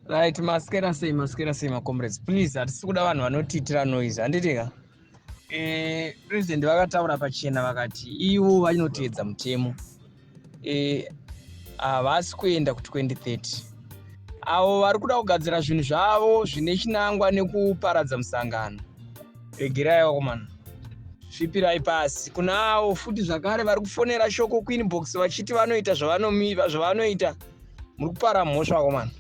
Right, maskera sei, maskera sei macomrades. Please, hatisi kuda vanhu vanotiitira noise, handiti ka? President vakataura pachena vakati ivo vanoteedza mutemo. Havasi kuenda ku2030. Avo vari kuda kugadzira zvinhu zvavo zvine chinangwa nekuparadza musangano. Regerai vakomana. Svipirai pasi. Kuna avo futi zvakare vari kufonera shoko kuinbox vachiti vanoita zvavanoita. Muri kupara mhosva vakomana.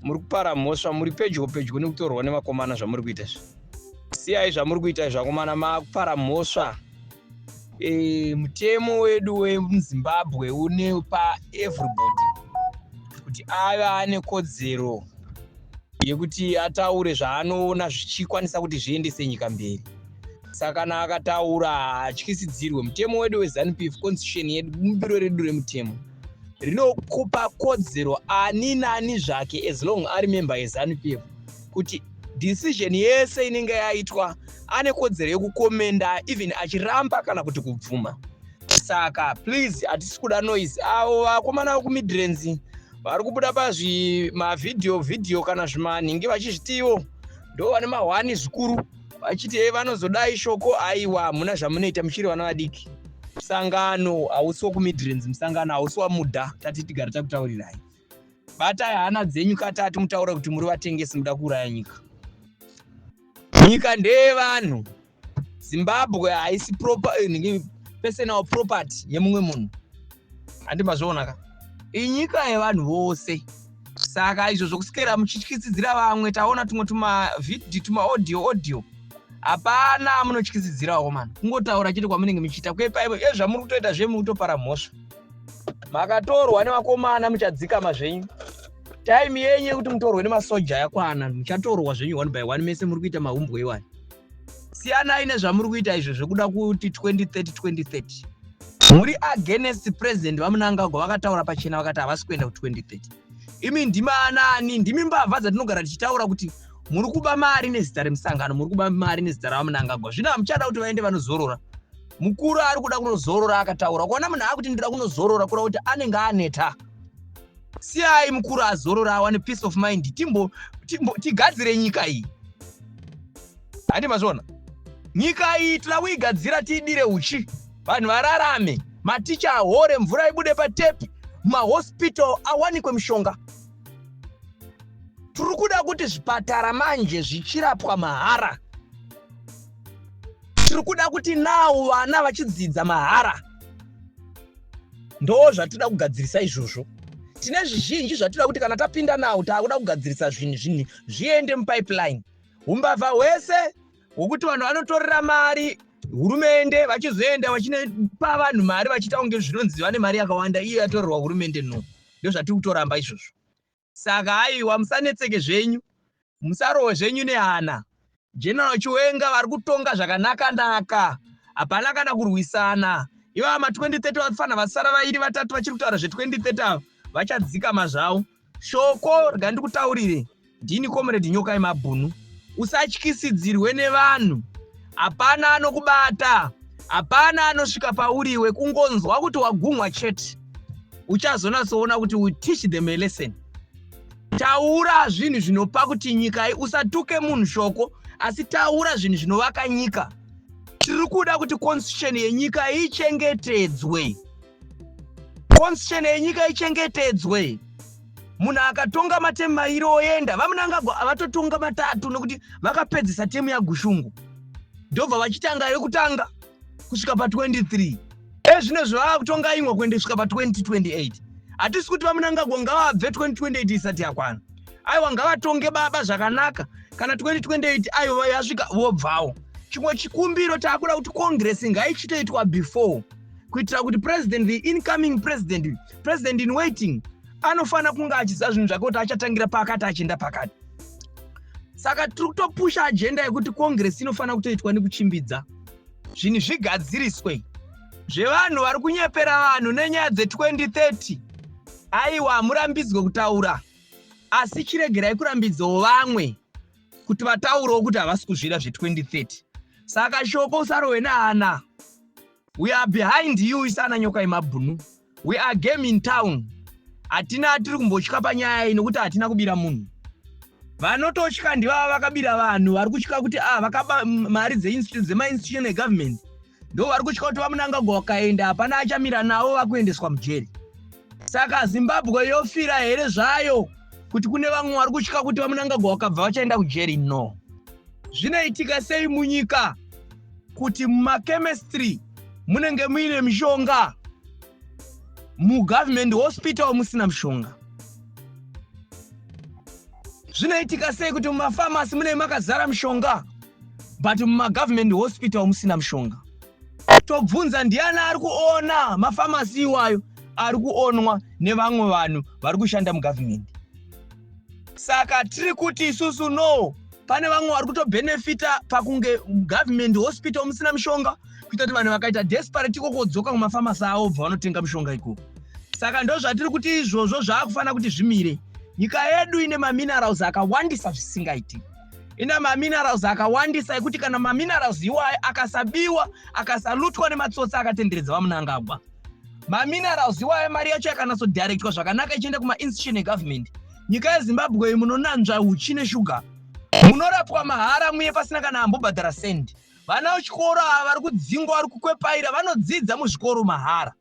Muri kupara mhosva, muri pedyo pedyo nekutorwa nevakomana zvamuri kuita izvi. Siyai zvamuri kuita izvi vakomana, makupara mhosva. Mutemo wedu wemuZimbabwe unopa everybody kuti ave ane kodzero yekuti ataure zvaanoona zvichikwanisa kuti zviendese nyika mberi. Saka kana akataura haatyisidzirwe. Mutemo wedu weZANU PF, constitution yedu, bumbiro redu remutemo rinokupa kodzero ani nani zvake as long ari member yeZANU PF kuti decision yese inenge yaitwa ane kodzero yekukomenda even achiramba kana kuti kubvuma. Saka please, hatisi kuda noise. Avo vakomana vekuMidlands vari kubuda pazvimavhidhiyo vhidhiyo kana zvimanhingi vachizvitiwo ndo vane mahwani zvikuru vachiti e vanozodai shoko. Aiwa, hamuna zvamunoita, muchiri vana vadiki. Musangano hausi wekuMidlands, musangano hausi wamudha. Tati tigare takutaurirai, batai hana dzenyu katatu mutaure kuti muri vatengesi, muda kuuraya nyika. Nyika ndeyevanhu. Zimbabwe haisi personal property yemumwe munhu, handi mazviona ka? Inyika yevanhu vose. Saka izvo zvokusikera muchityisidzira vamwe, taona tumwe tumavhidhi, tumaaudio audio, hapana munotyisidzirawo mana, kungotaura chete kwamunenge muchiita kwepaipo. Ezvamuri kutoita zve muri kutopara mhosva. Makatorwa nevakomana, muchadzikama zvenyu. Time yenyu yekuti mutorwe nemasoja yakwana. Muchatorwa zvenyu one by one mese muri kuita mahumbwe iwani. Siyanai nezvamuri kuita izvo zvekuda kuti 2030 2030. Muri against President vaMnangagwa. Vakataura pachena vakati havasi kuenda ku2030. Imi ndimi anani? Ndimi mbavha dzatinogara tichitaura kuti muri kuba mari nezita remusangano, muri kuba mari nezita ravaMnangagwa. Zvino hamuchada kuti vaende vanozorora. Mukuru ari kuda kunozorora, akataura. Kuona munhu akuti ndoda kunozorora, kureva kuti anenge aneta. Siyai mukuru azorora, awane peace of mind. Timbo, timbo tigadzire nyika iyi, handi mazviona? Nyika iyi toda kuigadzira, tiidire uchi, vanhu vararame, maticha ahore, mvura ibude patepi, mahospital awanikwe mishonga. Tiri kuda kuti zvipatara manje zvichirapwa mahara. Tiri kuda kuti now vana vachidzidza mahara. Ndo zvatinoda kugadzirisa izvozvo. Tine zvizhinji zvatinoda kuti kana tapinda nawo, taakuda kugadzirisa zvinhu, zvinhu zviende mupipeline. Umbavha hwese hwokuti vanhu vanotorera mari hurumende vachizoenda vachinopa vanhu mari vachiita kunge zvinonzi vane mari yakawanda, iyo yatorerwa hurumende, no, ndo zvatiri kutoramba izvozvo. Saka aiwa, musanetseke zvenyu, musarohwe zvenyu nehana. General Chiwenga vari kutonga zvakanaka naka, hapana kana kurwisana. Ivava ma2030 vafanira vasara vairi vatatu vachiri kutaura zve2030, ava vachadzikama zvavo. Shoko rega ndikutaurire, ndini Comrade Nyoka yemabhunu. Usatyisidzirwe nevanhu, hapana anokubata, hapana anosvika pauriwe. Kungonzwa kuti wagumwa chete, uchazonatsoona kuti we teach them a lesson. Taura zvinhu zvinopa kuti nyika, usatuke munhu shoko, asi taura zvinhu zvinovaka nyika. Tiri kuda kuti constitution yenyika ichengetedzwe, constitution yenyika ichengetedzwe. Munhu akatonga matemu mairi oenda, vaMnangagwa avatotonga matatu nekuti vakapedzisa temu yaGushungu, ndobva vachitanga yekutanga kusvika pa23. Ezvino zvavava kutonga imwe kuendesvika pa2028. Hatisi kuti vaMnangagwa ngavabve 2028 isati yakwana. Aiwa, ngavatonge baba zvakanaka. Kana 2028 aiwa yasvika, vobvawo. Chimwe chikumbiro taakuda kuti congress ngaichitoitwa before, kuitira kuti president, the incoming president, president in waiting, anofanira kunge achiziva zvinhu zvake kuti achatangira pakati achienda pakati. Saka tiri kutopusha agenda yekuti congress inofanira kutoitwa nekuchimbidza, zvinhu zvigadziriswe. Zvevanhu vari kunyepera vanhu nenyaya dze2030, aiwa, hamurambidzwe kutaura, asi chiregerai kurambidzawo vamwe kuti vataurewo kuti havasi kuzvida zve2030. Saka shoko, usarohwe nehana. We are behind you, isana Nyoka yemabhunu. We are game in town. Hatina atiri kumbotya panyaya iyi nekuti hatina kubira munhu. Vanototya ndivava vakabira vanhu vari kutya kuti ah, vakaba mari dzemainstitution egovernment, ndo vari kutya kuti VaMnangagwa vakaenda hapana achamira navo, vakuendeswa mujeri. Saka Zimbabwe yofira here zvayo kuti kune vamwe vari kutya kuti VaMnangagwa vakabva vachaenda kujeri? No. Zvinoitika sei munyika kuti mumachemistry munenge muine mishonga, mugovernment hospital musina mushonga? Zvinoitika sei kuti mumafamasi munenge makazara mishonga, but mumagovernment hospital musina mushonga? Tobvunza, ndiani ari kuona mafamasi iwayo? Ari kuonwa nevamwe vanhu vari kushanda mugovernment. Saka tiri kuti isusu no, pane vamwe vari kutobhenefita pakunge government hospital musina mishonga, kuita kuti vanhu vakaita desperate ikokodzoka kumafamasi avo, bva vanotenga mishonga ikoko. Saka ndo zvatiri kuti izvozvo zvaakufanira kuti zvimire. Nyika yedu ine maminerals akawandisa zvisingaiti, ine maminerals akawandisa ekuti kana maminerals iwayo akasabiwa, akasalutwa nematsotsi akatenderedza VaMnangagwa, maminerals iwayo, mari yacho yakanatsodirectwa zvakanaka ichienda kumainstitution egovernment, nyika yeZimbabwe munonanzva uchi neshuga, munorapwa mahara muye pasina kana ambobhadhara sendi. Vana vechikoro ava vari kudzingwa, vari kukwepaira, vanodzidza muzvikoro mahara.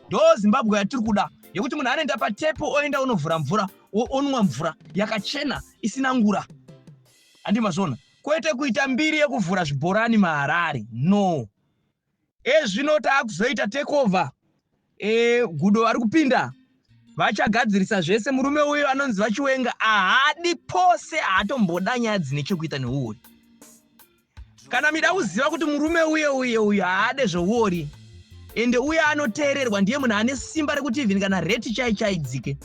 Ndo Zimbabwe yatiri kuda, yekuti munhu anoenda patepo, oenda unovhura mvura, onwa mvura yakachena isina ngura. Handi mazvona? Kwete kuita mbiri yekuvhura zvibhorani maHarare, no. Ezvino taakuzoita takeover. Gudo vari kupinda, vachagadzirisa zvese. Murume uyu anonzi VaChiwenga ahadi pose, haatomboda nyaya dzine chekuita neuori. Kana mida kuziva kuti murume uye uye uyu haade zveuori, ende uye anoteererwa, ndiye munhu ane simba rekuti even kana rate chai chaidzike,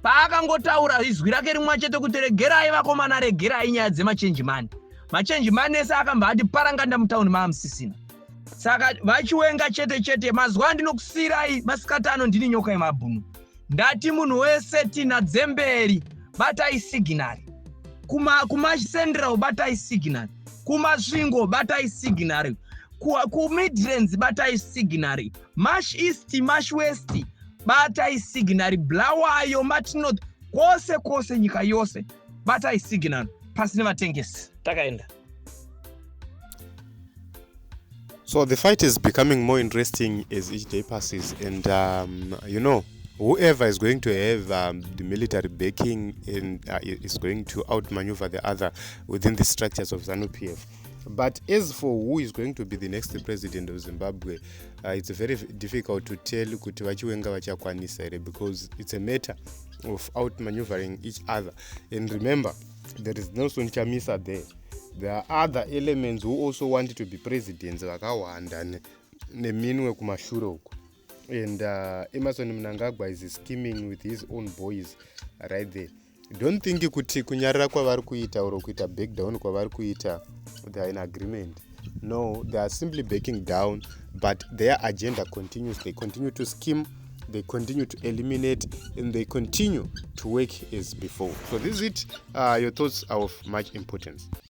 paakangotaura izwi rake rimwe chete kuti regerai vakomana, regerai nyaya dzemachange money, machange money ese akambva ati paranganda mutauni maamusisina. Saka VaChiwenga chete chete. Mazuva andinokusiyirai masikati ano, ndini Nyoka yemabhunu. Ndati munhu wese tina dzemberi, batai signal kumaCentral, batai signal kuMasvingo, batai signal kuMidlands, batai signal Mash East, Mash West, batai signal Bulawayo, Mash North, kwose kwose, nyika yose, batai signal. Pasi nevatengesi, takaenda. So the fight is becoming more interesting as each day passes, and whoever is going to have the military backing and is going to outmaneuver the other within the structures of ZANU PF. But as for who is going to be the next president of Zimbabwe, it's very difficult to tell kuti VaChiwenga vachakwanisa here, because it's a matter of outmaneuvering each other. And remember, there is Nelson Chamisa there. There are other elements who also want to be presidents vakawanda neminwe kumashure uku. And Emmerson Mnangagwa is scheming with his own boys right there. Don't think kuti kunyarara kwavari kuita or kuita back down kwavari kuita, they are in agreement. No, they are simply backing down, but their agenda continues. They continue to scheme, they continue to eliminate, and they continue to work as before. So this is it. Your thoughts are of much importance.